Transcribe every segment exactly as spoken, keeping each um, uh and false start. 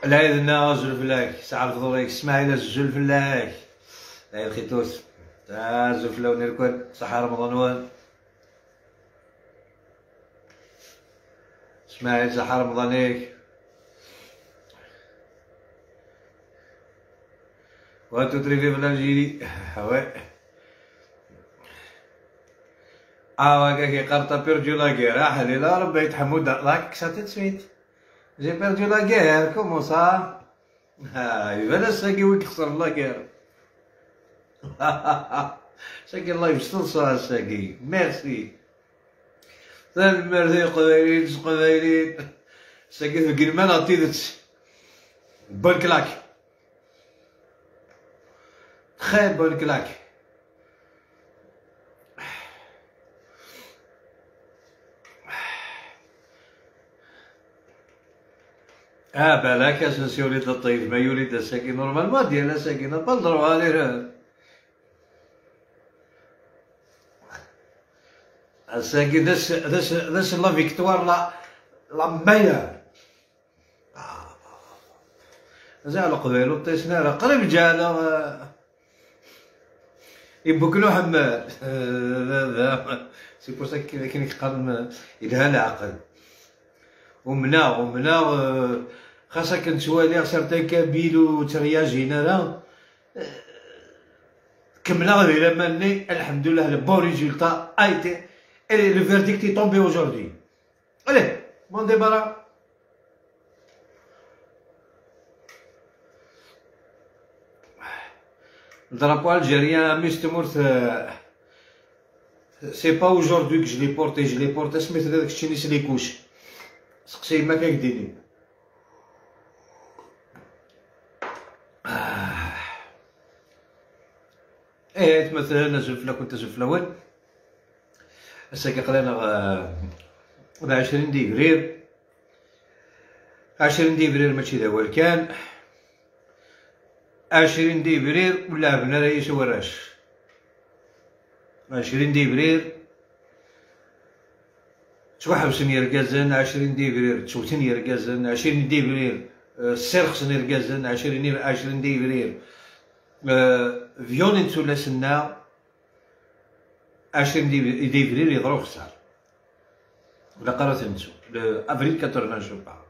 Lɛid-nneɣ, azul fell-ak. Saɛa lefḍul-ik, Smaɛil, azul fell-ak. Lɛid xitut. Azul fell-awen irkul. Saḥa Remḍan-nwen. Smaɛil, saḥa Remḍan-ik. One, two, three, vive l'Algérie. Ah ouais. Ah, ouais, quelqu'un qui a perdu la guerre. Ah, elle est là, Rabbi, Hamoud, là, ça tout de suite. J'ai perdu la guerre, comment ça? Ah, iban ass-agi wi ixesren la guerre. Ass-agi Allah yebsel ṣṣa ass-agi. Merci. Tanemmirt i Leqbayel, s Leqbayel. Ass-agi tbeggnem-aneɣ tidet. Bonne claque. Très bonne claque. Ah, balak asensi ur d ṭṭif, ma yuli-d ass-agi, normalement, ad yali ass-agi, n'a pas le droit à l'erreur. Ass-agi d ass, d ass, d ass la victoire, la, la meilleure. Ziɣ Leqbayel ur ṭṭisen ara, qrib ǧeɛleɣ, eh, ibukken uḥemmal. Eh, da, da. C'est pour ça que, akken i k-qqaren, eh, yelha leɛqel. Umneɣ, umneɣ, eh, xas akken ttwaliɣ certains Kabyles ur ttryajin ara, eh, kemmleɣ di laman-nni, alḥemdullah, le bon résultat a été, et le verdict est tombé aujourd'hui. Allez, bon débarras. Le drapeau algérien, Miss Tmurt, euh, c'est pas aujourd'hui que je l'ai porté, je l'ai porté asmi tella deg tčini s les couches. Seqsi yemma-k ad k-d-tini. Ah. Eh, atmaten, azul fell-akent, azul fell-awen. Ass-agi aql-aneɣ, eh, d ɛecrin d ibrir. Ɛecrin d ibrir mačči d awal kan. Ɛecrin d ibrir ur leɛben ara yis warrac. Ɛecrin d ibrir ttwaḥebsen yergazen, ɛecrin d ibrir ttewten yergazen, ɛecrin d ibrir, eh, ssirxsen irgazen, ɛecrin, ɛecrin d ibrir, eh, vyunin tullas-nneɣ, ɛecrin d ibrir yeḍra uxessar. Ilaq ara ten-nettu. Le avril quatre-vingts, je crois.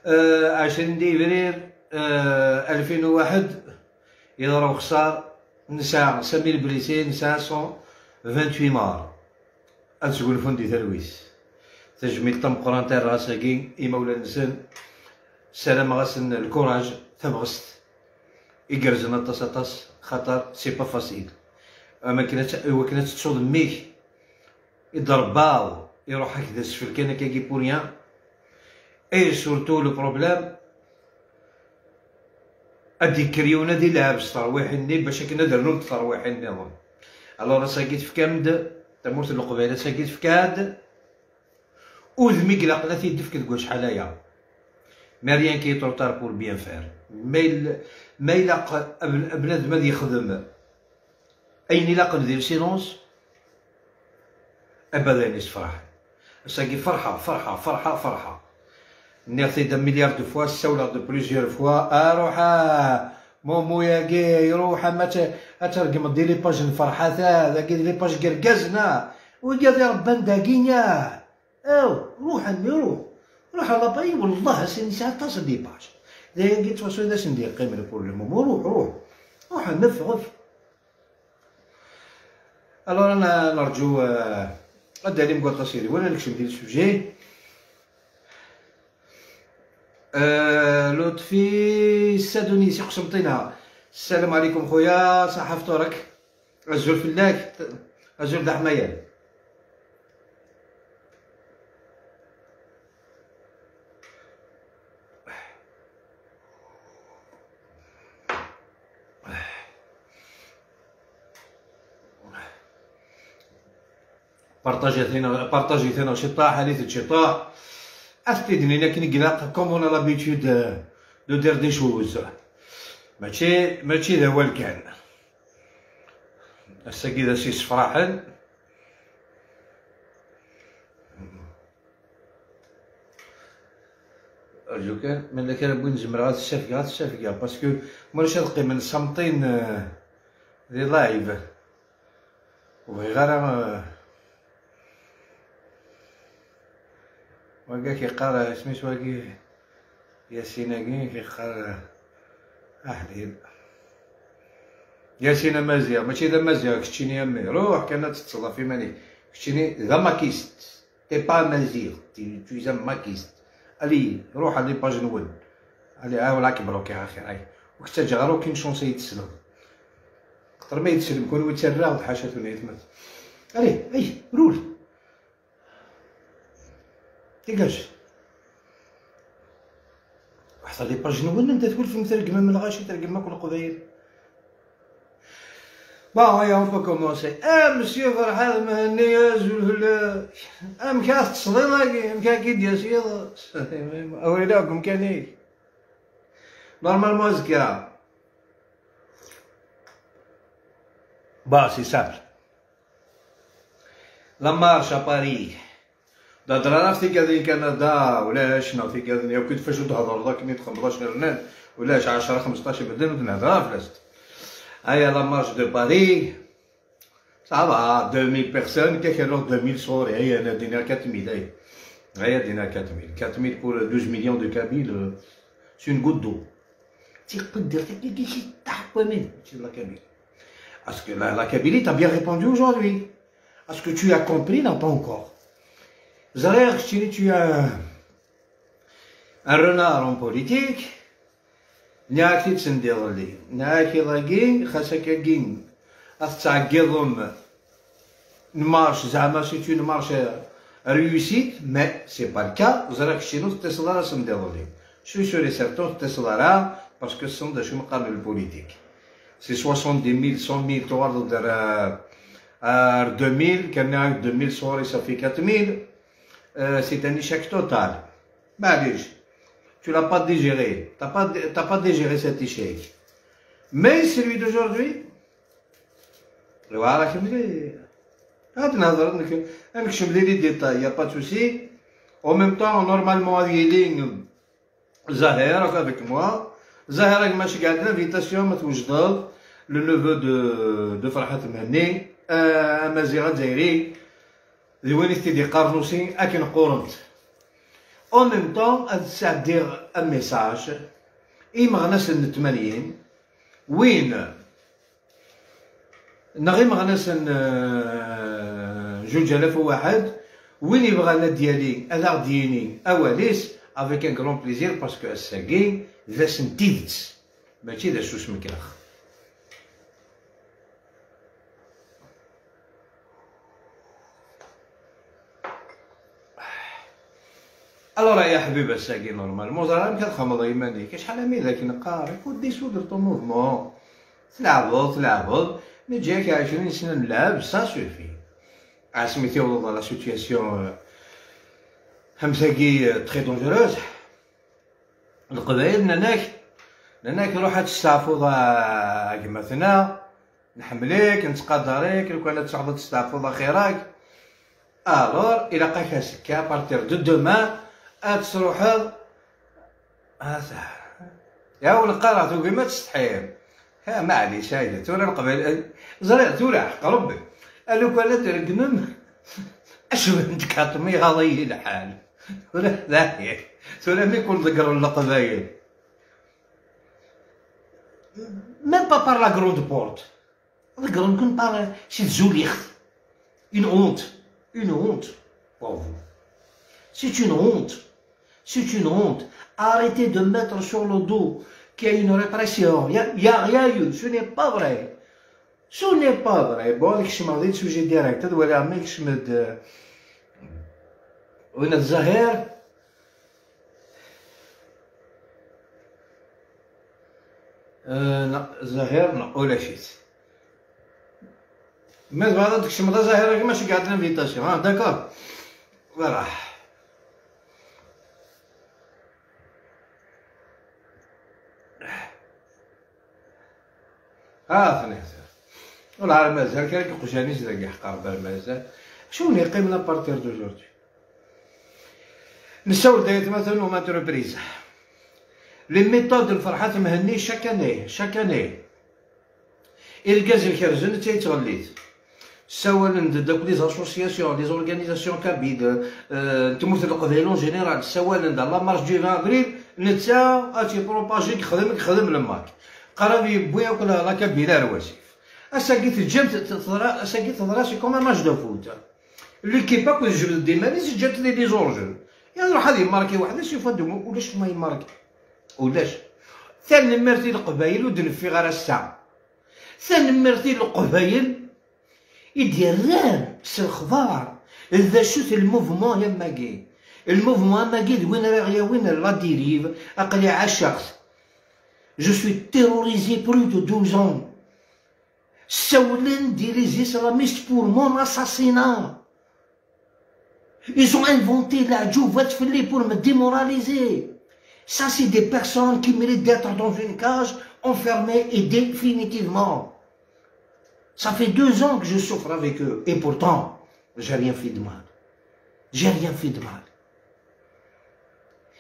Euh, ɛecrin d ibrir, euh, alfin u waḥed, yeḍra uxessar, nesɛa cent mille blessés, nesɛa cent vingt-huit morts. Ad sgunfun di talwit. Tajmilt tameqqrant ara ass-agi imawlan-nsen. Ssarameɣ-asen lkuraj, tabɣest igerrzen aṭas, aṭas, xaṭer c'est pas facile. Am akken ad t-, i wakken ad tettuḍ mmi-k i d-tṛebbaḍ, iṛuḥ-ak d asfel kan akkagi pour rien. Et surtout le problème, ad d-yekker yiwen ad ilɛeb s terwiḥin-nni bac akken ad rnunt terwiḥin nniḍen. Alors ass-agi tefkam-d, tamurt n Leqbayel ass-agi tefka-d udem i ilaqen ad t-id-tefk deg wacḥal aya. Mais rien qui est trop tard pour bien faire. Ma il-, ma ilaq ab-, bnadem ad yexdem ayen ilaqen di silence, abadan yessefraḥen. Ass-agi ferḥeɣ, ferḥeɣ, ferḥeɣ, ferḥeɣ. Nniɣ-t-id un milliard de fois, ssawleɣ-d plusieurs fois, aruḥ, ah, Mumu-agi, iruḥ, ama ad t-, ad tregmeḍ di les pages n Ferḥat, ah, dagi d les pages n yergazen, ah. Wigi ad irebban dagi, ah. Aw, ruḥ a mmi, ruḥ. Ruḥ a la paix, wellah, a sidi, nesɛa aṭas n les pages. D ayagi ttwasu d asen d-yeqqimen pour le moment, ruḥ, ruḥ. Ruḥ a mmi, ffeɣ, ffeɣ. Alors, ad n-, nerǧu, euh, ad d-alim deg waṭas yid-wen, ad nekcem di le sujet. Euh, Lutfi Sadouni, si Qsenṭina. Salam ɛlikum xuya, ṣaḥa fṭur-ak. Azul fell-ak, azul d aḥmayan. Partajit-aneɣ, partajit-aneɣ ciṭṭaḥ, alit-d ciṭṭaḥ. Ad t-id-nini akken i ilaq, comme on a l'habitude, euh, de dire des choses. Mačči, mačči d awal kan. Ass-agi d ass yessefraḥen. Rǧu kan, ma yella kra n win zemreɣ ad t-ssafgeɣ, ad t-ssafgeɣ, parce que ma ulac ad qqimen samṭin, euh, di live. Ur bɣiɣ ara, euh, wagi ak-yeqqar, euh, isem-is wagi, Yasin-agi, ak-yeqqar, euh, aḥlil. Yasin Amaziɣ, mačči d Amaziɣ, keččini a mmi. Ruḥ kan ad teṭṭseḍ ɣef iman-ik. Keččini d amakist. T'es pas Amazigh, tu, tu es un makiste. Allez, ruḥ à les pages nwen. Allez, ah, voilà, ki bloqué, axir, ay. Ur k-ttaǧǧaɣ ara aucune chance ad yi-tesleḍ. Xaṭer ma yi-teslem, kunwi ttarraɣ-d, ḥaca tura aytma. Allez, ay, roule. Dégage. Ruḥet à les pages nwen, anda twulfem tregmem lɣaci, tregmem akk Leqbayel. Bon, allez, on peut commencer. Eh, monsieur Ferḥat Mhenni, azul fell-ak. Amek ara teṭṭseḍ iḍ-agi? Amek ara k-id-yas yiḍes? Awal akk mkan-ik. Normalement, azekka. Bah, c'est simple. La marche à Paris. D hedṛa ɣef tigad n Kanada, ulac, neɣ tigad n yakk, facu d-thedreḍ akken i txedmeḍ acu rnan, ulac, ɛecṛa, xmesṭac medden ur d-nehder ara fell-asent. Aya la marche de Paris, ça va, deux mille personnes, kak rreɣ deux mille sɣur-i, aya, ad d-iniɣ quatre mille, aya. Aya ad d-iniɣ quatre mille. Quatre mille pour douze millions de Kabyles, euh, c'est une goutte d'eau. Tiqendirt-agi i k-iṭaḥ n waman, mačči d la Kabylie. Parce que la, la Kabylie t'a bien répondu aujourd'hui. Est-ce que tu as compris? Non, pas encore. Ẓriɣ keččini tu es un, un renard en politique. Nniɣ-ak-t-id send iḍelli. Nniɣ-ak iḍ-agi, xas akkagi ad tettɛeggiḍem une marche, zeɛma c'est une marche, euh, réussie, mais c'est pas le cas. Ẓriɣ keččini ur teṭṭiseḍ ara send iḍelli. Je suis sûr et certain ur teṭṭiseḍ ara, parce que tessneḍ d acu meqqar n lpolitik. C'est soixante-dix mille, cent mille, tuɣaleḍ-d ar, ar deux mille, kan nniɣ-ak deux mille sɣur-i, ça fait quatre mille. Euh, c'est un échec total. Maɛlic, tu l'as pas digéré. T'as pas, t'as pas digéré cet échec. Mais celui d'aujourd'hui, iwɛer-ak mliḥ. Ad nehder, ad nekcem di les détails, y a pas de souci. En même temps, normalement, ad yili Zahir avec moi. Zahir, a gma, ad k-d-ɛedden invitation, ma twejdeḍ, le neveu de, de Ferḥat Mhenni, euh, amaziɣ azzayri, d win i t-id-iqqaren aussi akken qqurent. En même temps, ad sɛeddiɣ un message i imeɣnasen n tmanyin, win neɣ imeɣnasen, euh, juǧ alaf u waḥed, win yebɣan ad d-yali, ad aɣ-d-yini awal-is, avec un grand plaisir, parce que ass-agi d ass n tidet, mačči d ass usmekrex. Alors, ay aḥbib, ass-agi, normalement, ẓriɣ amek ad txedmeḍ i yiman-ik. Acḥal ami d ak-neqqar, il faut dissoudre ton mouvement. Tleɛbeḍ, tleɛbeḍ, mi ǧǧiɣ-ak ɛecrin sna n lɛeb, ça suffit. Asmi tiwḍeḍ à la situation, euh, am tagi, euh, très dangereuse. Leqbayel nnan-ak, nnan-ak ruḥ ad testeɛfuḍ a, a gma-tneɣ, nḥemmel-ik, nettqadar-ik, lukan ad truḥeḍ ad testeɛfuḍ axir-ak. Alors, ilaq-ak azekka, à partir de demain, ad truḥeḍ. Ata. Yaw neqqar-aɣ tugim ad tsetḥim. Ha, maɛlic, ayda, tura Leqbayel, ẓriɣ, tura ḥeqq Rebbi. A lukan ad tregmem, acbah n tkaṭmi, iɣaḍ-iyi lḥal. Tura, dahi. Tura mi kun ḍeggren Leqbayel. Même pas par la grande porte. Ḍeggren-ken par, si tzuliɣt. Une honte. Une honte pour vous. C'est une honte. C'est une honte. Arrêtez de mettre sur le dos qu'il y a une répression. Il y a, il y a rien eu. Ce n'est pas vrai. Ce n'est pas vrai. Bon, ad kecmeɣ di sujet direct. Ad waliɣ ma yekcem-d, euh, win d Zahir. Euh, neɣ Zahir, neɣ ulac-it. Ma tebɣiḍ ad tkecmeḍ a Zahir, a gma, ceggeɛ-d l'invitation, ah, d'accord. Voilà. Ha-ten-a. Wala mazal kra deg iqjan-is dagi ḥeqq Rebbi, mazal. Acu n yeqqimen à partir d'aujourd'hui? Nessawel-d ay atmaten um entreprise. Les méthodes n Ferḥat Mhenni chaque année, chaque année. Irgazen kerzen netta yettɣellit. Ssawalen-d akk les associations, les organisations kabyles, euh, n tmurt n Leqbayel en général, ssawalen-d à la marche du vingt avril, netta ad t-ipropaji, yexdem, yexdem le mac. Qrib yewwi akk la, la Kabylie ar wasif. Ass-agi teǧǧam t-, teḍra, ass-agi teḍra, c'est comme un match de foot. L'équipe akk tejbed-d iman-is, ǧǧant-d les orjeux. Iruḥ ad yemmarki weḥd-s, yufa-d ulac ma yemmarki. Ulac. Tanemmirt i Leqbayel ur d-neffiɣ ara ass-a. Tanemmirt i Leqbayel i d-yerran s lexbar d acu-t le mouvement am-agi. Le mouvement am-agi d win ara ɣ-yawin la dérive, aql-i ɛaceɣ-t. Je suis terrorisé plus de douze ans. Ssawlen-d les islamistes pour mon assassinat. Ils ont inventé l'Adjouvat Fellé pour me démoraliser. Ça, c'est des personnes qui méritent d'être dans une cage, enfermées et définitivement. Ça fait deux ans que je souffre avec eux. Et pourtant, j'ai rien fait de mal. J'ai rien fait de mal.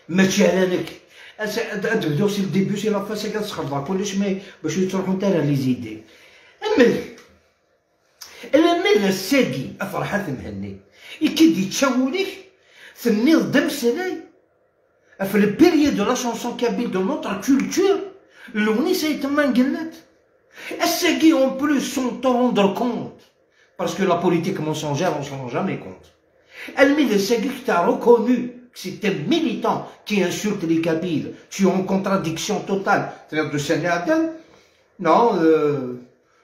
Mačči ala nekk. Ad, ad, ad bduɣ si le début, si la fin, c'est que txedmeḍ kullec, mais bac ur ttruḥunt ara les idées. Amek? Alamma d ass-agi, a Ferḥat Mhenni, i k-id-ičča wul-ik, tenniḍ-d ameslay ɣef le pilier de la chanson kabyle, de notre culture, Lewnis Ayt Mengellat. Ass-agi, en plus, sans te rendre compte, parce que la politique mensongère, on ne se rend jamais compte. Almi d ass-agi que tu as reconnu que c'est un militant qui insulte les Kabyles, tu es en contradiction totale. Tenniḍ-d ussan iɛeddan, non, euh,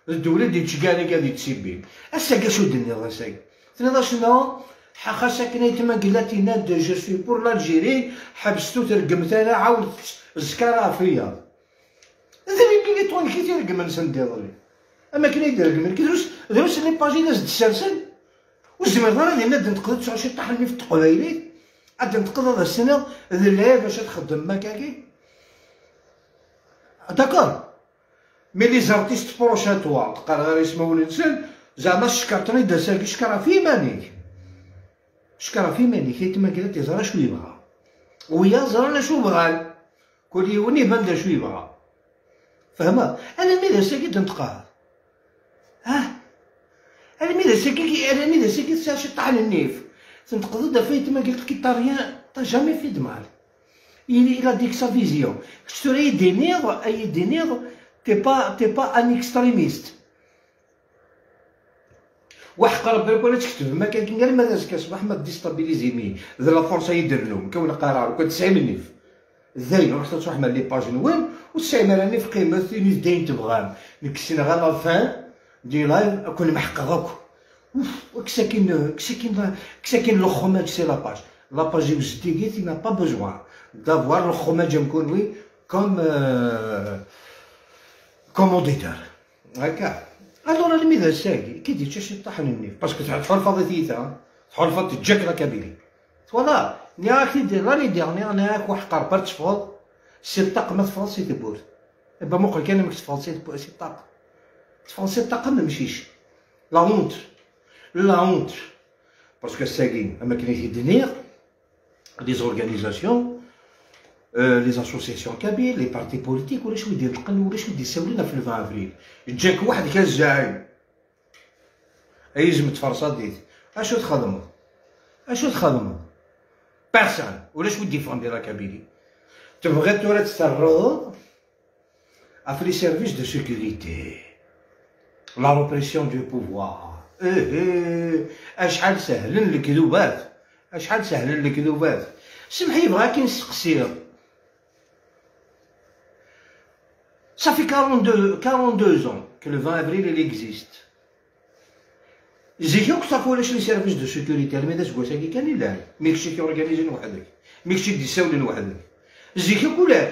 d ddewla i d-yettgan akka di tsibbin. Ass-agi acu d-tenniḍ ass-agi? Tenniḍ-as non, ḥaxas akken ay tmaglat yenna-d je suis pour l'Algérie, ḥebset ur treggmet ara, ɛawdet ẓẓkara ɣef wiyaḍ. D les militants-nnek i t-ireggmen send iḍelli. Am akken ay d-reggmen, drus, drus les pages i la s-d-ssersen. Ur tezmireḍ ara dinna ad d-tenteqdeḍ sɛu ciṭṭaḥ-nni f teqbaylit, ad d-tenteqdeḍ ad as-tiniḍ d lɛib acu txeddmem akkagi. D'accord. Mais les artistes proches à toi, qqareɣ ara ismawen-nsen, zeɛma teckerṭen-id ass-agi, cekker ɣef yiman-ik. Cekker ɣef yiman-ik, ay tmagrat yeẓra acu yebɣa. Wiyaḍ ẓran acu bɣan. Kul yiwen iban d acu yebɣa. Fehmeḍ? Almi d ass-agi d-tenṭqeḍ. Ah! Almi d ass-agi, almi d ass-agi tesɛa ciṭṭaḥ n nnif. Tenṭqeḍ-d ɣef aytma-agi lkiṭaryan, t'as jamais fait de mal. Il, il a dit que sa vision. Kečč tura ad yi-d-tiniḍ, ad yi-d-tiniḍ, t'es pas, t'es pas un extrémiste. Waḥeq Rebbi, lukan ad tketbem akkagi, arma d azekka ṣṣbeḥ ma déstabilisez-iyi, d la force ay d-rennum, kawen qqareɣ, lukan tesɛim nnif. Dayen, ruḥet ad tṛuḥem ar les pages-nwen, ur tesɛim ara nnif, qqimet, init-d ayen tebɣam. Nekk ssneɣ à la fin du live, ad ken-meḥqeɣ akk. Ouf, kkes akin, kkes akin, kkes akin lexxumaǧ si la page. La page-iw zeddigit, il n'a pas besoin d'avoir lexxumaǧ am kunwi comme, euh, comme auditeur. Akka. Alors, almi d ass-agi, ki d-yečča ciṭṭaḥ n nnif, parce que tḥulfaḍ i tyita, tḥulfaḍ teǧǧa-k la Kabylie. Twalaḍ, nniɣ-ak-t-id l'année dernière, nniɣ-ak waḥeq Rebbi ad teffɣeḍ si ṭṭaq ma teffɣeḍ si tewwurt. Eba muqel kan amek teffɣeḍ si tewwurt, si ṭṭaq. Teffɣeḍ si ṭṭaq am umcic. La honte. La honte. Parce que ass-agi, am akken i t-id-nniɣ, les organisations, euh, les associations kabyles, les partis politiques, ulac wi d-ineṭqen, ulac wi d-issawlen ɣef le vingt avril. Ǧǧan-k weḥd-k a zzaɛim. Ay izem tferṣadit. Acu txedmeḍ? Acu txedmeḍ? Personne. Ulac wi d-yeffɣen di la Kabylie. Tebɣiḍ tura ad tt-terreḍ ɣef les services de sécurité. La répression du pouvoir. Ih, ih, acḥal sehlen lekdubat. Acḥal sehlen lekdubat. Semḥ-iyi, bɣiɣ ad k-in-steqsiɣ. Ça fait quarante-deux, quarante-deux ans que le vingt avril, il existe. Zik akk taf ulac les services de sécurité, almi d aseggas-agi kan i llan. Mi kečč i t-organizin weḥd-k. Mi kečč i d-issawlen weḥd-k. Zik akk ulac.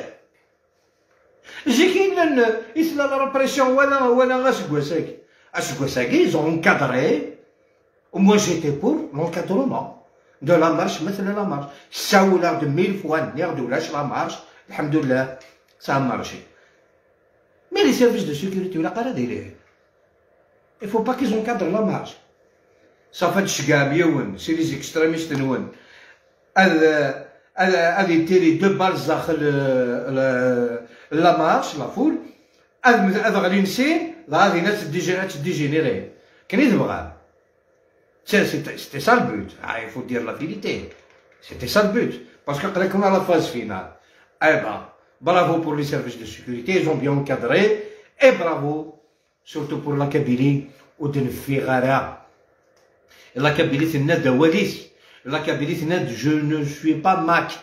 Zik i llan, i tella la répression wala, wala aseggas-agi. Aseggas-agi, ils ont encadré. Moi, j'étais pour l'encadrement de la marche, مثل la marche. Ssawleɣ-d mille fois, nniɣ-d ulac la marche, lḥemdullah, ça a marché. Mais les services de sécurité, ur ilaq ara ad ilihin. Il faut pas qu'ils encadrent la marche. Safi ad tceggɛem yiwen si les extrémistes-nwen ad, ad, ad yettiri deux balles daxel, euh, la, la marche, la foule, ad, ad ɣlin sin, dɣa din ad tdéjé-, ad tdégénérer. Akken i tebɣam. C'est, c'est, c'était ça le but. Ah, il faut dire la vérité. C'était ça le but. Parce que aql-aken à la phase finale. Eh ben, bravo pour les services de sécurité, ils ont bien encadré. Et bravo, surtout pour la Kabylie, ur d-neffiɣ ara. La Kabylie tenna-d awal-is. La Kabylie tenna-d, je ne suis pas Mac.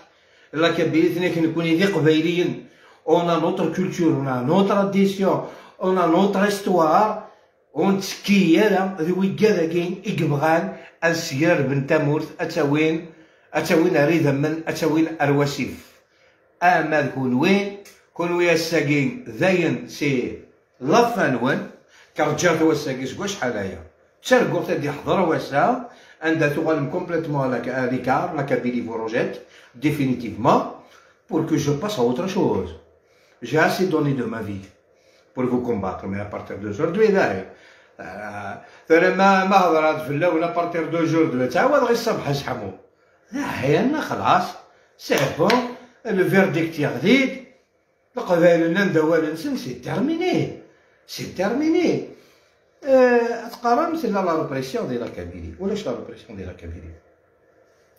La Kabylie tenna-k, nekkni d Iqbayliyen. On a notre culture, on a notre tradition, on a notre histoire. Ur nettekki ara d wigad-agi i yebɣan ad sgerben tamurt, ad tt-awin, ad tt-awin ar idammen, ad tt-awin ar wasif. Ama d kunwi, kunwi ass-agi dayen si la fin-nwen, car ǧǧiɣ-t wass-agi seg wacḥal aya. Ttarguɣ-t ad d-yeḥḍer wass-a, anda tuɣalem complètement à la, à l'écart, la Kabylie vous rejette définitivement, pour que je passe à autre chose. J'ai assez donné de ma vie pour vous combattre, mais à partir d'aujourd'hui, dayen. Ah, tura ma, ma hedreɣ-d fell-awen à partir d'aujourd'hui, ttɛawadeɣ i ṣṣabeḥ asḥamu. Dayen, xlaṣ, c'est bon, le verdict yeɣli-d, Leqbayel nnan-d awal-nsen, c'est terminé, c'est terminé. Euh, ad teqqarem tella la répression di la Kabylie, ulac la répression di la Kabylie.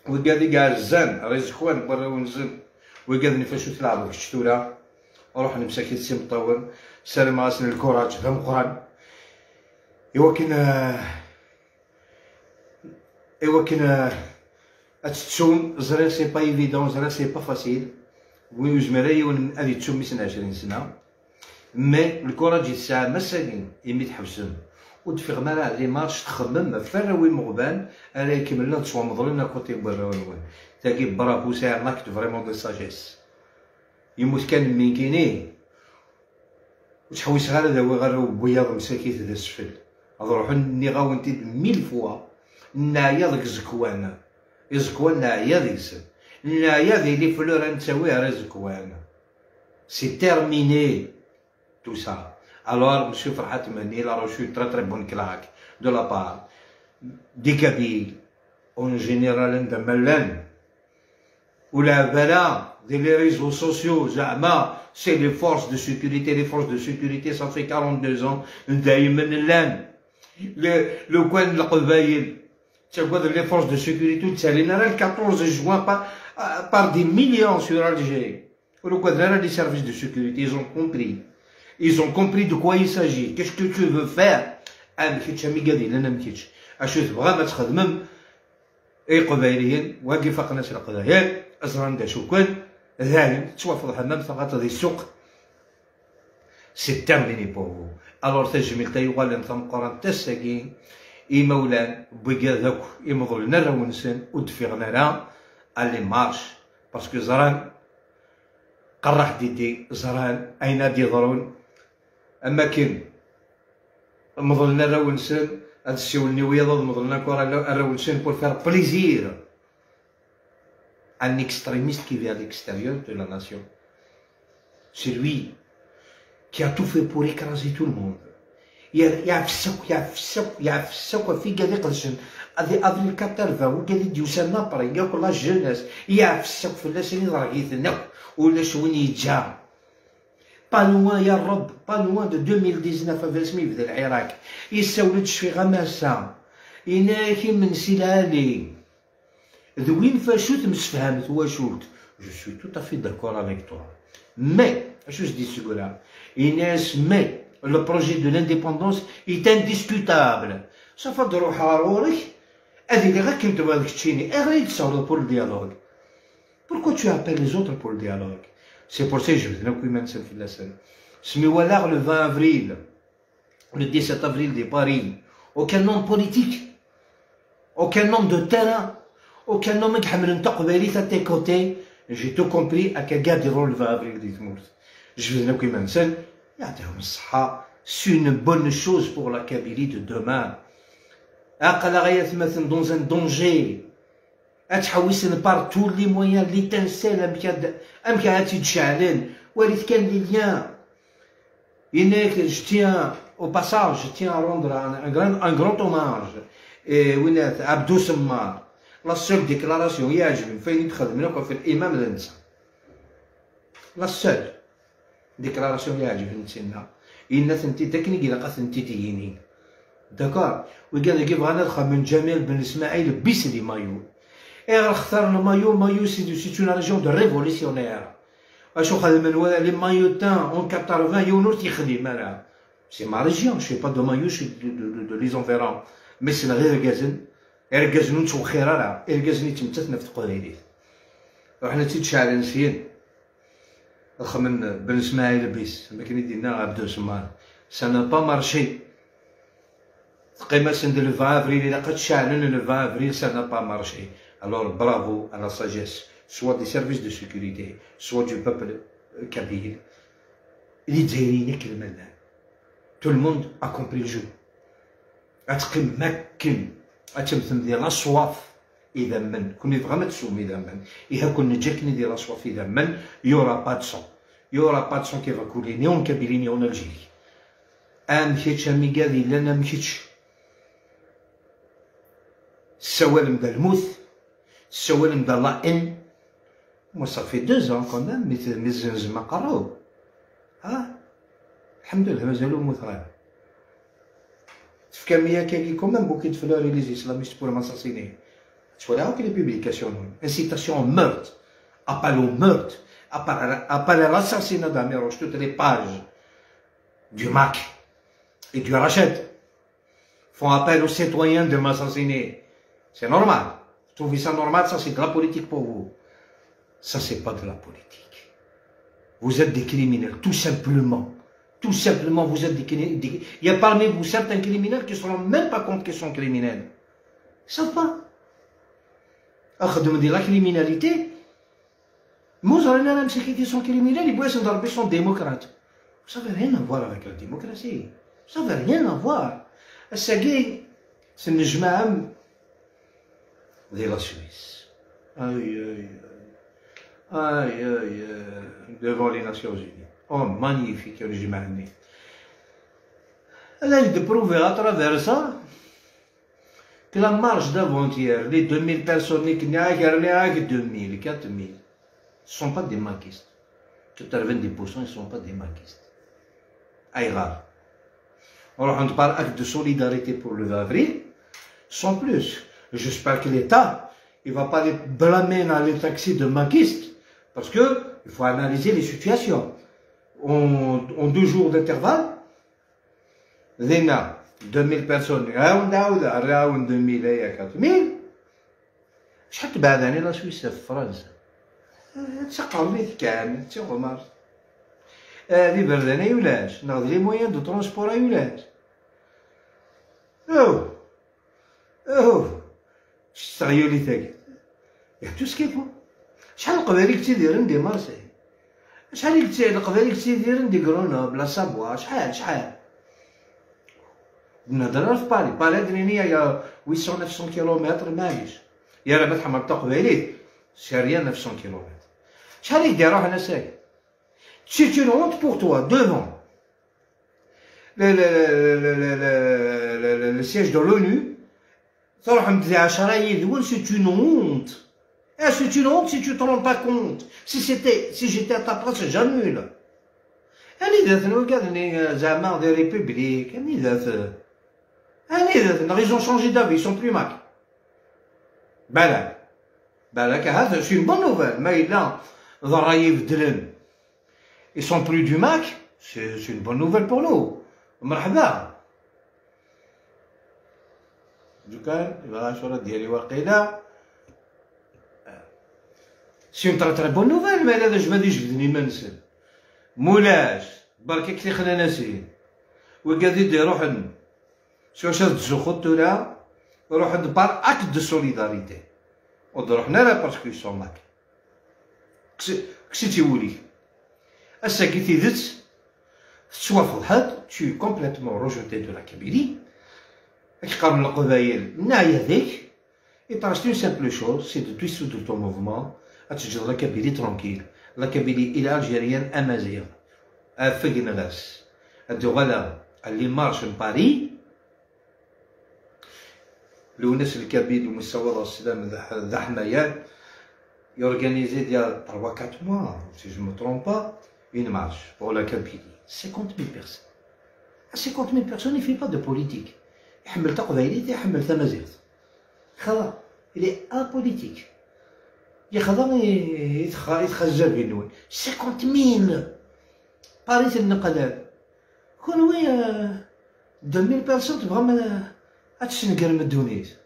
Wigad i iɛezzan, rizekwan n warraw-nsen, wigad n ifacu tleɛbeḍ kečč tura, ruḥen msakit s imeṭṭawen, ssarameɣ-asen lkuraǧ d ameqqran, i wakken, euh, i wakken, euh, ad tettum, ẓriɣ c'est pas évident, ẓriɣ c'est pas facile, win ur yezmir ara yiwen ad yettu mmi-s n ɛecrin sna, mais lkuraǧ i tesɛam ass-agi imi tḥebsem, ur d-teffiɣem ara les marches, txemmem ɣef warraw imeɣban ara ikemmlen ad ttwamḍlen à côté n warraw-nwen. Tagi bravo, c'est un acte vraiment de sagesse. Yemmut kan mmi-k-ini, ur ttḥewwiseɣ ara ad awiɣ arraw n wiyaḍ msakit d asfel. Ad ruḥen, nniɣ-awen-t-id mille fois, neɛya deg iẓekwan. Iẓekwan neɛya deg-sen. Neɛya di les fleurs ad nettawi ar iẓekwan. C'est terminé tout ça. Alors, monsieur Ferhat Mhenni, il a reçu une très très bonne claque de la part des Kabyles en général anda ma llan. Ur lɛeb ara di les réseaux sociaux, zeɛma c'est les forces de sécurité, les forces de sécurité, ça fait quarante-deux ans, daymen llan. Le, lukan Leqbayel ttaggaden les forces de sécurité, ur ttalin ara le quatorze juin par, par des millions sur Algérie. Ur ugaden ara les services de sécurité, ils ont compris. Ils ont compris de quoi il s'agit. Qu'est-ce que tu veux faire? Am kečč, am igad yellan am kečč. Acu tebɣam ad txedmem? Iqbayliyen, wagi faqen-as Leqbayel, ẓran d acu-ken, dayen, tettwafeḍ ḥemmam, taɣaṭ di ssuq. C'est terminé pour vous. Alors, tajmilt ay uɣalen tameqqrant ass-agi, imawlan n wigad akk imeḍlen arraw-nsen ur d-ffiɣen ara à les marches, parce que ẓran, qerraḥ didi, ẓran ayen ad d-yeḍrun, am akken meḍlen arraw-nsen, ad ssiwlen i wiyaḍ ad meḍlen akk arraw-nsen pour faire plaisir à un extrémiste qui vient à l'extérieur de la nation. C'est lui qui a tout fait pour écraser tout le monde. Yeɛfes akk, yeɛfes akk, yeɛfes akk ɣef wigad iqedcen. Ad avril quatre-vingts, wigad i d-yusan après, yakk la jeunesse, yeɛfes akk fell-asen, iḍreg-iten akk, ulac win yeǧǧa. Pas loin, ya Reb, pas loin de deux mille dix-neuf, avres mi yebda Lɛiraq, yessawel-d Cfiɣ am ass-a, yenna-ak imensi lɛali. D win facu temsefham twacult. Je suis tout à fait d'accord avec toi. Mais, acu s-d-yesseggra? Yenna-as, mais le projet de l'indépendance est indiscutable. Safa ad ruḥeɣ ɣer ɣur-k, ad iliɣ akken tebɣiḍ keččini. Ayɣer i d-tessawleḍ pour le dialogue? Pourquoi tu appelles les autres pour le dialogue? C'est pour ça i jebden akk iman-nsen fell-asen. Smi walaɣ le vingt avril, le dix-sept avril di Paris, aucun homme politique, aucun homme de terrain, aucun homme i iḥemmlen taqbaylit à tes côtés, j'ai tout compris, akka gad iḍru le vingt avril di tmurt. Jebden akk iman-nsen, yeɛṭihom ṣṣeḥḥa, c'est une bonne chose pour la Kabylie de demain. Aql-aɣ ay atmaten dans un danger. Ad ttḥewwisen par tous les moyens, l'étincelle, amek ad, amek ad tt-id-ceɛlen, walit kan les liens. Yenna-yak, je tiens, au passage, je tiens à rendre un, un grand, un grand hommage. Et winat, Abdou Semmar, La seule déclaration i iɛeǧben f wayen i d-xedmen akk ɣef l'imam d netta. La seule déclaration i iɛeǧben d tinna. Yenna-tent-id akken i ilaq ad tent-id-yini. D'accord? Wigad-agi bɣan ad xedmen Ǧamil Ben Smaɛil bis di Mayu. Ayɣer xtaren Mayu? Mayu, c'est c'est une région de révolutionnaires. Acu xedmen wa, les Mahoutins en quatre-vingts, yiwen ur t-yexdim ara. C'est ma région, je suis pas de Mayu, je suis de, de, de, de les environs. Mais ssneɣ irgazen, irgazen ur nettwexxir ara, irgazen yettmettaten ɣef teqbaylit. Ruḥen ad tt-id-ceɛlen syin. Ad xedmen Ben Smaɛil bis, am akken i d-yenna Ɛebdu Semmar. Ça n'a pas marché. Teqqim-asen-d le vingt avril, ilaq ad ceɛlen le vingt avril, ça n'a pas marché. Alors bravo à la sagesse, soit des services de sécurité, soit du peuple, euh, kabyle. Lezzayer-inek lman. Tout le monde a compris le jeu. Ad teqqimem akken, ad temmtem di la soif idammen. Kunwi tebɣam ad teswem idammen. Ihi ad ken-neǧǧ akken di la soif idammen, il y aura pas de sang. Il y aura pas de sang qui va couler, ni en Kabylie, ni en Algérie. Am kečč, am igad yellan am kečč. Tessawalem-d lmut, tessawalem-d la haine. Moi, ça fait deux ans quand même, mi mi tzenzem aqerru. Ha? Lḥemdullah, mazal ur mmuteɣ ara. Tefkam-iyi akkagi quand même bouquet de fleurs et les islamistes pour m'assassiner. Ttwaliɣ akk les publications-nwen. Incitation au meurtre, appel au meurtre, appel à, appel à l'assassinat d'Amirouche, toutes les pages du MAK et du Rachad font appel aux citoyens de m'assassiner. C'est normal. Vous trouvez ça normal? Ça, c'est de la politique pour vous. Ça, c'est pas de la politique. Vous êtes des criminels, tout simplement. Tout simplement, vous êtes des criminels. Il y a parmi vous certains criminels qui ne se rendent même pas compte qu'ils sont criminels. Ils savent pas. Axedem de la criminalité. Vous n'avez rien à voir avec la démocratie. Vous n'avez rien à voir. Ass-agi, tennejmaɛem di la Suisse. Aïe, aïe, aïe. Aïe, aïe, aïe. Devant les Nations Unies. Oh, magnifique, le jmaɛni. Là, il prouve à travers ça que la marche d'avant-hier, les deux mille personnes, les deux mille, quatre mille, ce ne sont pas des makistes. Quatre-vingt-dix pour cent, ils ne sont pas des makistes. Ayɣer? On rentre par acte de solidarité pour le vingt avril, sans plus. J'espère que l'État, il va pas les blâmer dans les taxis de makistes, parce que il faut analyser les situations. En, en deux jours d'intervalle, dinna deux mille personnes, عاود، عاود، عاود deux mille, il y a quatre mille. Acḥal tebɛed ɛni la Suisse ɣef Fransa? Eh, d taqermit kan, d tiɣmert. Eh, d iberdan ay ulac, neɣ d les moyens de transport ay ulac. Oh! Oh! Ečč teɣyulit-agi. Il y a tout ce qu'il faut. Acḥal n Leqbayel i yettidiren di Marseille? Acḥal i yetti-, Leqbayel i yettidiren di Grenoble, la Savoie, acḥal, acḥal? Nehder ɣef Paris. Paris ad nini aya huit cents, neuf cents kilomètres, maɛlic. Yara ma tḥemmleḍ taqbaylit, c'est rien neuf cents kilomètres. Acḥal i k-d-iruḥen ass-agi? C'est une honte pour toi, devant le, le, le siège de l'ONU, تروحم تدي عشرة يدول, c'est une honte. Eh, c'est une honte si tu te rends pas compte. Si c'était, si j'étais à ta place, j'annule. Anida-ten wigad-nni, eh, zeɛma des républiques, anida-ten? Anida-ten? Ils ont changé d'avis, ils sont plus MAK. Balak. Balak, ah, c'est une bonne nouvelle. Ma yella d ṛṛay ibeddlen, ils sont plus du MAK, c'est, c'est une bonne nouvelle pour nous. Merḥba. Lukan, yebɣa acu ara d-yali waqila. C'est une très, très bonne nouvelle, ma yella d ajmad ijebden iman-nsen. Mulac, berka-k tixnanasin. Wigad i d-iruḥen, s wacu ad tzuxxuḍ tura? Ruḥen-d par acte de solidarité. Ur d-ruḥen ara parce qu'ils sont MAK. Kkes-, kkes-itt i wul-ik. Ass-agi tidet tettwafḍeḥ-d, tu es complètement rejeté de la Kabylie. Ad k-qqaren Leqbayel, neɛya deg-k. Il te reste une simple chose, c'est de dissoudre ton mouvement, ad teǧǧeḍ la Kabylie tranquille. La Kabylie et l'Algérien amaziɣ. Afeg neɣ-as. Ad d-uɣaleɣ à les marches n Paris. Lewnas Lkabili, umi ssawaleɣ sslam d aḥ-, d aḥmayan, yorganizi-d il y a trois quatre mois, si je me trompe pas, une marche pour la Kabylie. Cinquante mille personnes. À cinquante mille personnes, il fait pas de politique. Iḥemmel taqbaylit, iḥemmel tamaziɣt. Xaḍa, il est apolitique. Yexḍa i, i txa-, i txazzabin-nwen. Cinquante mille! Paris tenneqlab. Kunwi, euh, deux mille personnes tebɣam, euh, ad tesnegrem ddunit.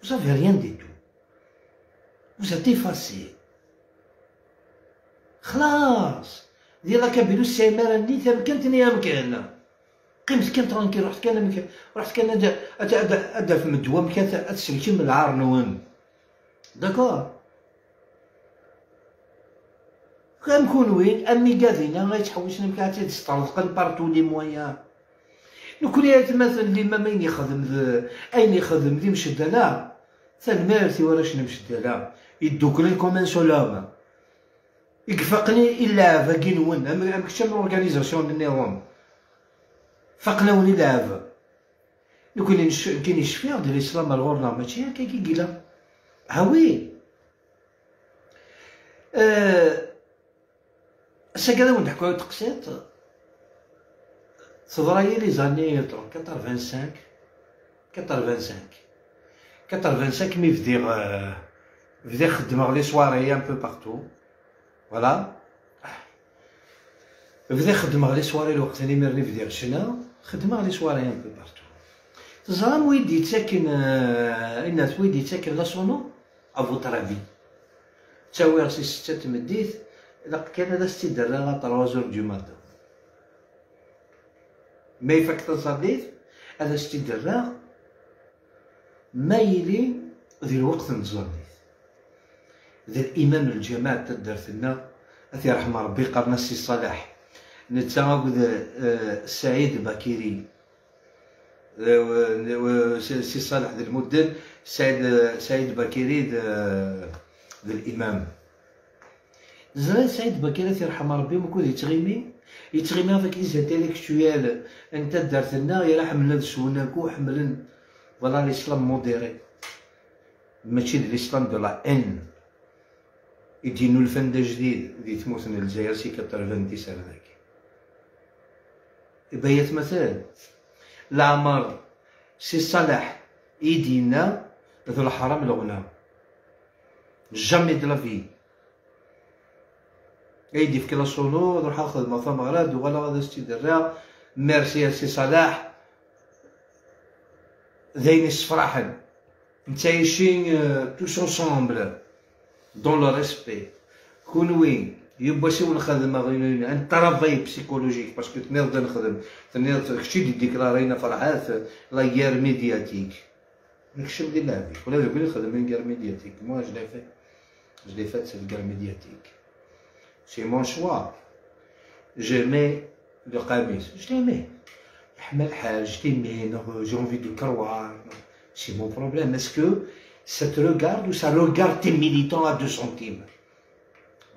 Vous avez rien du tout. Vous êtes effacés. Xlaṣ. Di la Kabylie ur tesɛim ara ni tamkant ni amkan. Qqimet kan tranquille, ruḥet kan amek, ruḥet kan ad, ad, ad, ad tafem ddwa amek ad, ad tselkem lɛar-nwen. D'accord? Am kunwi, am igad-inna ay ttḥewwisen amek ad tt-id-sṭerḍqen par tous les moyens. Nekkni atmaten limam ayen yexdem d, ayen yexdem d imceddala, tanemmirt i warrac n imceddala, yedduklen comme un seul homme. I ifaqen i, i lɛeb-agi-nwen, am, am kečč am l'organisation nniḍen. Faqen-awen i lɛeb. Nekkni nec-, nekkini cfiɣ-d l'islam ar ɣur-neɣ mačči akka i yella. Ah oui. Euh, Ass-agi ad awen-d-ḥkuɣ teqsiṭ. Teḍra-yi les années quatre-vingt-cinq, quatre-vingt-cinq, quatre-vingt-cinq, mi bdiɣ, euh, bdiɣ xeddmeɣ les soirées un peu partout. Voilà. Bdiɣ xeddmeɣ les soirées lweqt-nni, imir-nni bdiɣ ccna, xeddmeɣ les soirées un peu partout. Teẓram wi d-yettaken, euh, inat wi d-yettaken la sono? À votre avis? Ttawiɣ si ssetta n tmeddit, ilaq kan ad as-tt-id-rreɣ à trois heures du matin. Ma ifak taẓallit, ad as-tt-id-rreɣ, ma yili di lweqt n tẓallit. D limam n lǧamaɛ n taddart-nneɣ, ad t-yerḥem Rebbi, qqaren-as Si Ṣaleḥ. Netta akked, eh, Saɛid Bakiri. Eh, w-, w-, Si, Si Ṣaleḥ d lmudden, Saɛid, Saɛid Bakiri d, d limam. Ẓriɣ Saɛid Bakir, ad t-yerḥem Rebbi, amek ur yettɣimi, yettɣimi avec les intellectuels n taddart-nneɣ, yella ḥemmlen ad swen aku, ḥemmlen, voilà, l'islam modéré. Mačči d l'islam de la haine i d-yennulfan d ajdid di tmurt n Lezzayer si quatre-vingt-dix ar dagi. Ibayat matan, leɛmer Si Ṣaleḥ i d-yenna d leḥram leɣna. Jamais de la vie. Ay d-yefk la sono, ad ruḥeɣ xedmeɣ tameɣra, ad uɣaleɣ ad as-tt-id-rreɣ. Merci à Si Ṣaleḥ. D ayen issefraḥen. Nettɛici, euh, tous ensemble, dans le respect. Kunwi, yiwwas i wen-xedmeɣ un, un, un travail psychologique, parce que tenniḍ-d ad nexdem, tenniḍ kečč i d-idéclarin a Ferḥat, la guerre médiatique. Nekcem di lɛeb-ik. Ula d nekkni nxeddem une guerre médiatique. Moi, je l'ai fait. Je l'ai faite, cette guerre médiatique. C'est mon choix. J'aimais le qamis. Je l'aimais. Yeḥma lḥal, je l'aimais, non, j'ai envie de croire. C'est mon problème. Est-ce que ça te regarde ou ça regarde tes militants à deux centimes?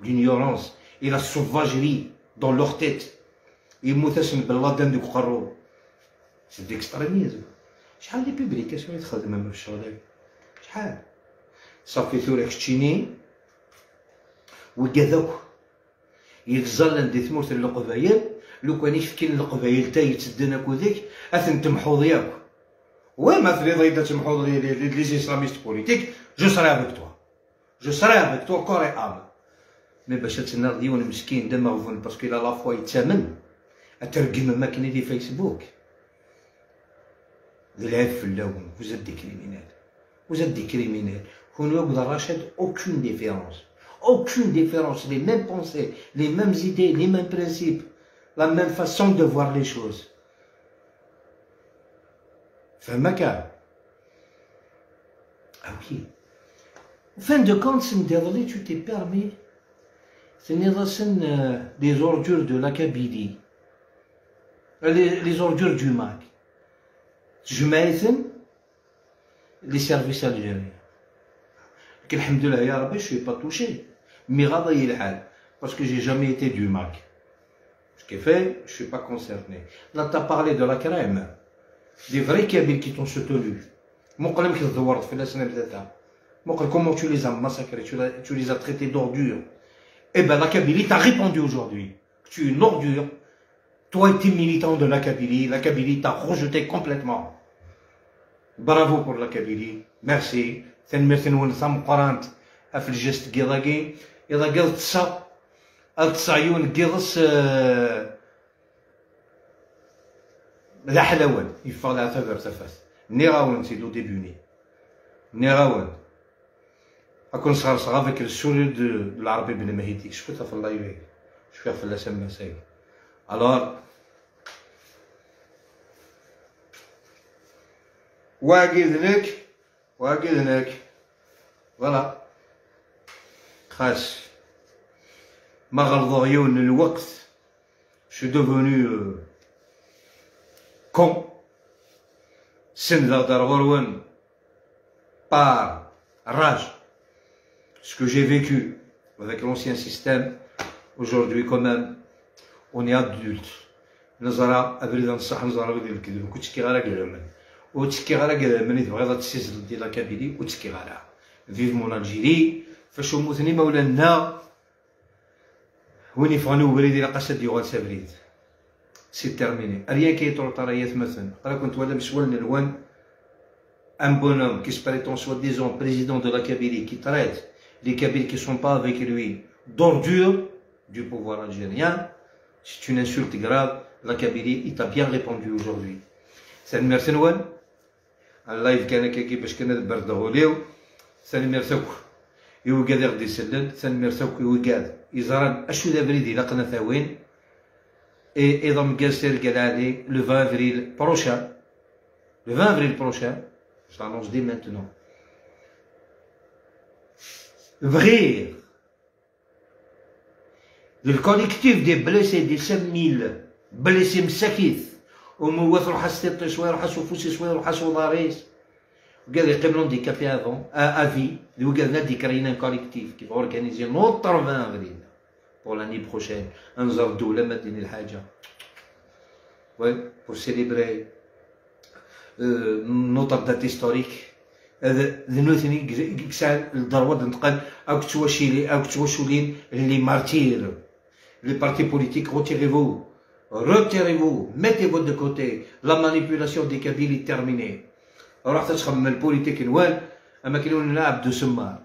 L'ignorance et la sauvagerie dans leur tête. Yemmut-asen Ben Laden deg uqerru. C'est de l'extrémisme. Acḥal des publications i txedmem ɣef ccɣel-agi? Acḥal? Safi tura keččini, wigad akk yegẓallen di tmurt n Leqbayel, lukan i k-fkin Leqbayel ta yettedden akked-k, ad ten-temḥuḍ yakk. Oui, ma tebɣiḍ ad temḥuḍ les, les, les islamistes politiques, je serai avec toi. Je serai avec toi corps et âme. Mais bac ad tennaḍ d yiwen meskin d ameɣbun, parce qu'il a la foi, yettamen, ad tregmem akken i di Facebook. D lɛib fell-awen, vous êtes des criminels. Vous êtes des criminels. Kunwi akked Rachid, aucune différence. Aucune différence. Les mêmes pensées, les mêmes idées, les mêmes principes, la même façon de voir les choses. Fehmeɣ-k? Ah oui. Au fin de compte, send iḍelli, tu t'es permis, tenniḍ-asen, euh, les ordures de la Kabylie. Les, les ordures du MAK. Tjemɛ-iten les services algériens. Lḥemdullah ya Rabbi, je suis pas touché. Mi ɣaḍ-iyi lḥal, parce que j'ai jamais été du MAK. Ce qui fait, je suis pas concerné. Là, t'as parlé de la crème. Des vrais Kabyles qui t'ont soutenu. Muqel amek tdewreḍ fell-asen a bdata. Muqel comment tu les as massacrés, tu, la- tu les as traités d'ordures. Eh ben, la Kabylie t'a répondu aujourd'hui que tu es une ordure. Toi et tes militants de la Kabylie, la Kabylie t'a rejeté complètement. Bravo pour la Kabylie. Merci. Tanemmirt-nwen tameqqrant ɣef lǧest n yiḍ-agi. Iḍ-agi ad ṭṭseɣ, ad ṭṭseɣ yiwen n yiḍes, eh, d aḥlawan, yeffeɣ leɛtab ar tafat. Nniɣ-awen-tt-id au début-nni. Nniɣ-awen. Ad ken-sɣerseɣ avec le sourire de, de l'Arbi Ben Mahidi. Cfut ɣef live-agi. Cfiɣ fell-as am ass-agi. Alors, wagi d nekk, wagi d nekk. Voilà. Xas ma ɣelḍeɣ yiwen n lweqt, je suis devenu, euh, con. Senndeɣ-d ar ɣur-wen par rage. Ce que j'ai vécu avec l'ancien système, aujourd'hui quand même, on est adulte. Neẓra abrid n ṣṣeḥ, neẓra abrid n lekdeb, ur ttekkiɣ ara deg idammen. Ur ttekkiɣ ara deg idammen i tebɣiḍ ad tessizleḍ di la Kabylie, ur ttekkiɣ ara. Vivement l'Algérie, facu mmuten imawlan-nneɣ, win yeffɣen i ubrid ilaq-as ad d-yuɣal s abrid. C'est terminé. Rien qui est trop tard, ay atmaten. Aql-aken twalam s wallen-nwen un bonhomme qui se prétend soi-disant président de la Kabylie, qui traite les Kabyles qui sont pas avec lui d'ordures du pouvoir algérien. C'est une insulte grave. La Kabylie, il t'a bien répondu aujourd'hui. Tanemmirt-nwen. Live kan akkagi bac kan ad berdeɣ ul-iw. Tanemmirt akk i wigad i ɣ-d-isellen, tanemmirt akk i wigad yeẓran acu d abrid ilaqen ad t-awin. Et iḍ ameggaz, tirga lɛali, le vingt avril prochain, le vingt avril prochain, je l'annonce dès maintenant. Bɣiɣ d le collectif des blessés, des cinq mille blessés msakit, umi wa truḥ-as tiṭ-is, wa iruḥ-as ufus-is, wa iruḥ-as uḍar-is. Wigad yeqqimen handicapés avant, à, à vie, d wigad-nni ad d-yekreyen un collectif qui va organiser notre vingt avril pour l'année prochaine. Ad nẓer ddewla ma d-tini lḥaǧa. Ouais, pour célébrer euh, notre date historique. D, d nutni i yesɛan le droit ad d-neqqel akk ttwacili, akk ttwaculin les martyrs. Les partis politiques, retirez-vous. Retirez-vous. Mettez-vous de côté. La manipulation des Kabyles est terminée. Ruḥet ad txemmem lpolitik-nwen, am akken i wen-nna Abdou Semmar.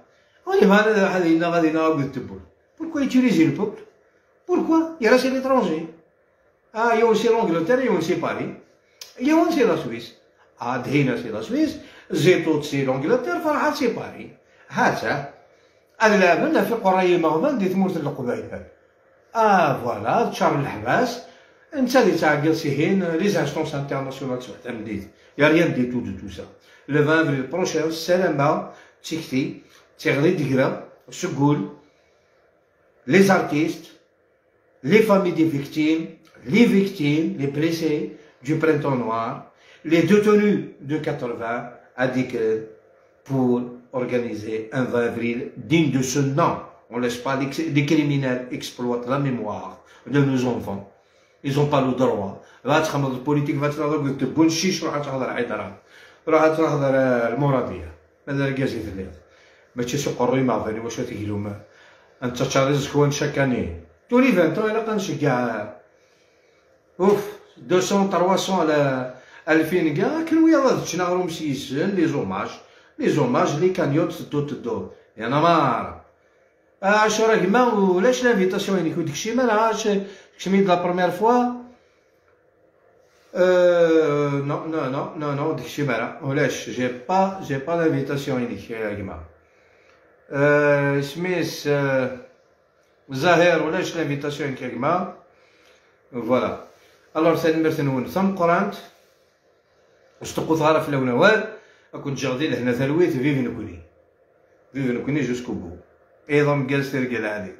Ur yebɣi ara ad yennaɣ, ad yennaɣ akked tewwurt. Pourquoi utiliser le peuple? Pourquoi? Yerra c'est l'étranger. Ah, yiwen si l'Angleterre, yiwen si Paris, yiwen si la Suisse. Ah, d hina si la Suisse, Zitut si l'Angleterre, Ferḥat si Paris. Ha-tt-a. Ad leɛben ɣef iqerra n yimeɣban di tmurt n Leqbayel. Ah, voilà, d ččar n leḥbas. Netta di ttɛeggiḍ sihin, les instances internationales, sweḥ tameddit. Y a rien du tout de tout ça. Le vingt avril prochain, ssarameɣ, d tikti, d tiɣri d-greɣ, seg wul, les artistes, les familles des victimes, les victimes, les blessés du printemps noir, les détenus de quatre-vingts à Dikren pour organiser un vingt avril digne de ce nom. On ne laisse pas les, les criminels exploiter la mémoire de nos enfants. Ils n'ont pas le droit. Va txedmeḍ politique, va txedmeḍ de bonne chiche, روح تحضر عيد راه. روح تحضر المرادية. Ma d argaz i telliḍ, mačči s uqerruy imeɣban i wacu teglum. Ad nettaččar iẓekwan chaque année. Tous les vingt ans, ilaq ad nceggeɛ. Uf, deux cents, trois cents, ala alfin ga, akken wiyaḍ ad ččen aɣrum s yisen, les hommages. Les hommages, les cagnottes, tedduḍ, tedduḍ. Yana mar. Acu ara gma, ulac l'invitation-inek, ur d-kcim ara, acu, kcem-iyi-d la première fois. Euh, non, non, non, non, non, ur d-kcim ara. Ulac, j'ai pas, j'ai pas l'invitation-inek, a gma. Euh, isem-is, euh, Zahir, ulac l'invitation-inek, a gma. Voilà. Alors, tanemmirt-nwen tameqqrant. Ur sṭuqquteɣ ara fell-awen awal, ad ken-ǧǧeɣ di lehna talwit, vive nekni. Vive nekni jusqu'au bout. Iḍ ameggaz, tirga lɛali.